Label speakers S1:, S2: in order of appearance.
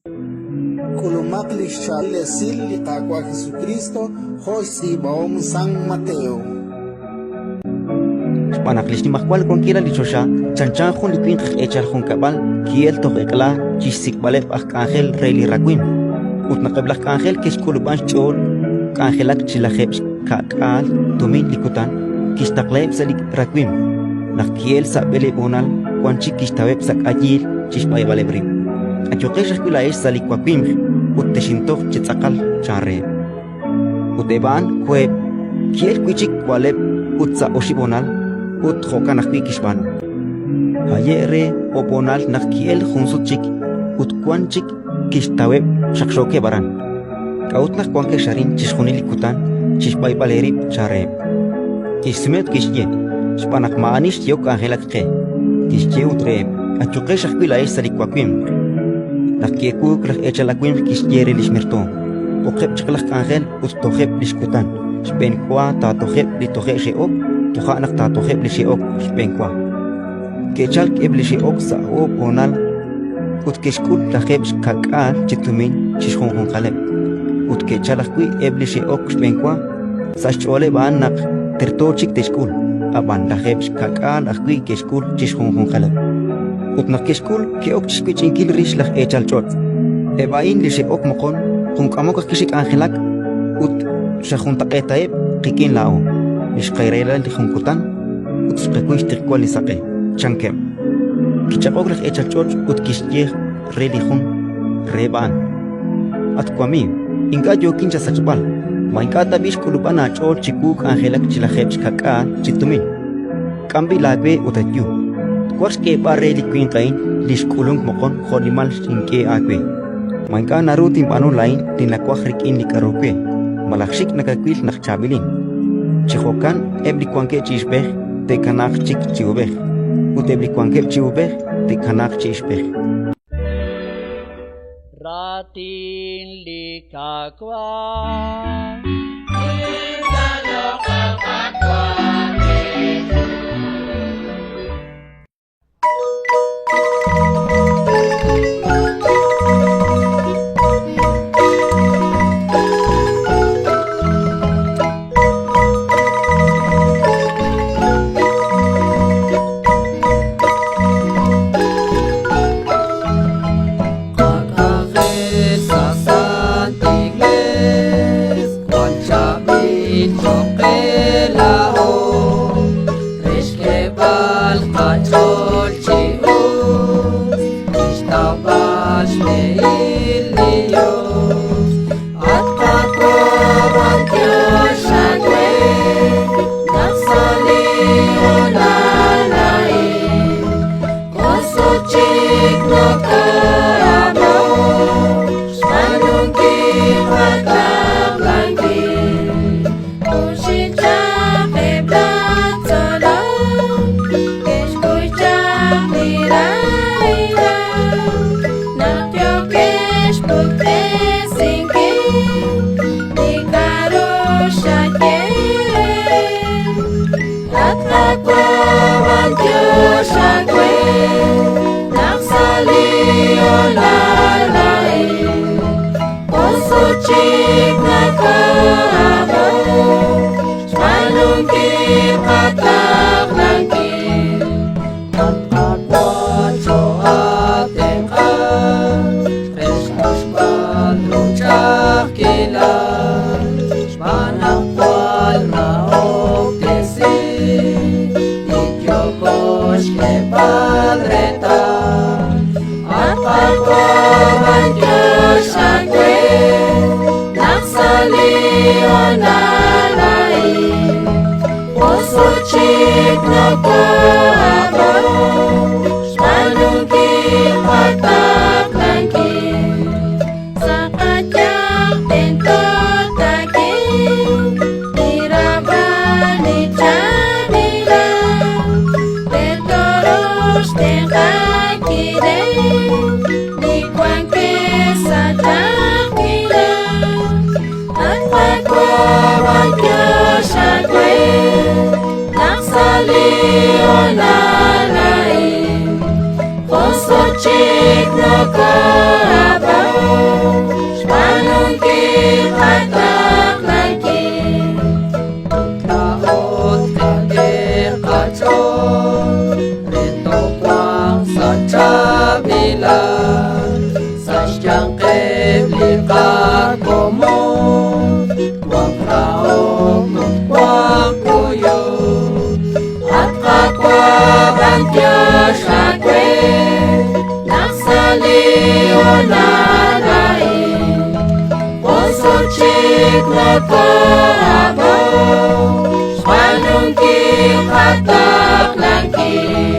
S1: K'ulumaq li xchaab'il esil li Qaawa' Jesukriist jo' xtz'iib'ahom San Mateo.
S2: Xb'aan naq li xnimajwal wankilal li choxa chanchan jun li winq aj eechal junkab'al ki'elk toj eq'la chi xsik'b'aleb' aj k'anjel re li rawimq. Ut naq eb' laj k'anjel ke'xk'ulub'an xch'ool k'anjelak chi lajeeb' xka'k'aal tumin li kutan, kixtaqlaheb' sa' li rawimq. Naq ki'elk sa' b'eleeb' honal, wan chik kixtaweb' sa' k'ayiil chi xb'ayb'aleb' rib'. Ayuqex ajwi' laa'ex sa' li wawimq ut texintuq chi tz'aqal, chan reheb'. Ut eb' a'an koheb', ki'elk wi' chik wa'leb' ut sa' oxib' honal, ut jo'kan ajwi' kixb'aanu. Haye' re oob' honal naq ki'elk jun sut chik ut wan chik kixtaweb' xaqxookeb' aran. K'a'ut naq wankex arin chixjunil li kutan chi xb'ayb'al eerib'? chan reheb'. Ke'xsume ut ke'xye: Xb'aan naq maa'ani xyehok k'anjelak qe. Kixye ut reheb': Ayuqex ajwi' laa'ex sa' li wawimq. Naq ki'ewuuk laj eechal awimq kixye re li xmertoom: B'oqeb' chaq laj k'anjel ut tojeb' li xkutan. Xb'enwa taatojeb' li toje' xe'ok, toja' naq taatojeb' li xe'ok xb'enwa. Ke'chalk eb' li xe'ok sa' oob' honal ut ke'xk'ul lajeeb' xka'k'aal chi tumin chi xjunjunqaleb'. Ut ke'chalk ajwi' eb' li xe'ok xb'enwa, sa' xch'ooleb' a'an naq terto chik te'xk'ul, ab'an lajeeb' xka'k'aal ajwi' ke'xk'ul chi xjunjunqaleb'. Ut naq ke'xk'ul, ke'ok chi xwech'inkil rix laj eechal ch'och': «Eb' a'in li xe'ok moqon jun k'amok ajwi' xe'k'anjelak ut xajuntaq'eetaheb' qik'in laa'o, li xqarahila li jun kutan ut xqakuy xtiqwal li saq'e», chankeb'. Kichaq'ok laj eechal ch'och' ut kixye re li jun reheb' a'an: «At wamiiw, ink'a' yookin chasachb'al. Ma ink'a' tab'i' xk'ulub'an aach'ool chiwu k'anjelak chi lajeeb' xka'k'aal chi tumin? K'am b'i' laawe ut ayu. Twaj xk'eeb'al re li winq a'in li xk'ulunk moqon jo'nimal xink'e aawe. Ma ink'a' naru tinb'aanu laa'in li nawaj rik'in li k'aru we, malaj xik' nakawil naq chaab'ilin? Chi jo'kan eb' li wankeb' chi ixb'ej te'kanaaq chik chi uub'ej, ut eb' li wankeb' chi uub'ej te'kanaaq chi ixb'ej.
S3: Raatin li Qaawa'.
S4: Qak'anjel sa' Sant Iglees jwal chaab'il choq' qe laa'o, re xk'eeb'al qach'ool chi us, chixtawb'al xb'ehil li Dios. At Qaawa', b'antiox aawe naq sa' li hoonal a'in jun sut chik noko'ab'o xb'aanunkil qataqlankil.
S5: Junxil chaq eb' laj tzolom ke'xkuy chaq li rahilal naq yookex puktesinkil li k'aru xaye. At Qaawa', b'antiox aawe naq sa' li hoonal a'in jun sut chik noko'ab'o xb'aanunkil qataqlankil.
S4: At Qaawa', choo'aatenq'a re xq'axb'al ru ch'a'ajkilal, xb'aan naq jwal rahob'tesink li yooko xk'eeb'al reetal.
S5: At Qaawa', b'antiox aawe naq sa' li hoonal a'in jun sut chik noko'ab'o xb'aanunkil qataqlankil. Sa' qayanq tento taak'e li raab'al li chaab'ilal, re tooruuq xtenq'ankileb' li wankeb' sa' ch'a'ajkilal. At Qaawa', b'antiox aawe naq sa' li hoonal a'in jun sut chik noko'ab'o
S4: qakomon, wanq rahok ut wanq kuyuk.
S5: At Qaawa' b'antiox aawe naq sa' li hoonal a'in jun sut chik nokoo'ab'ok xb'aanunkil qataqlankil.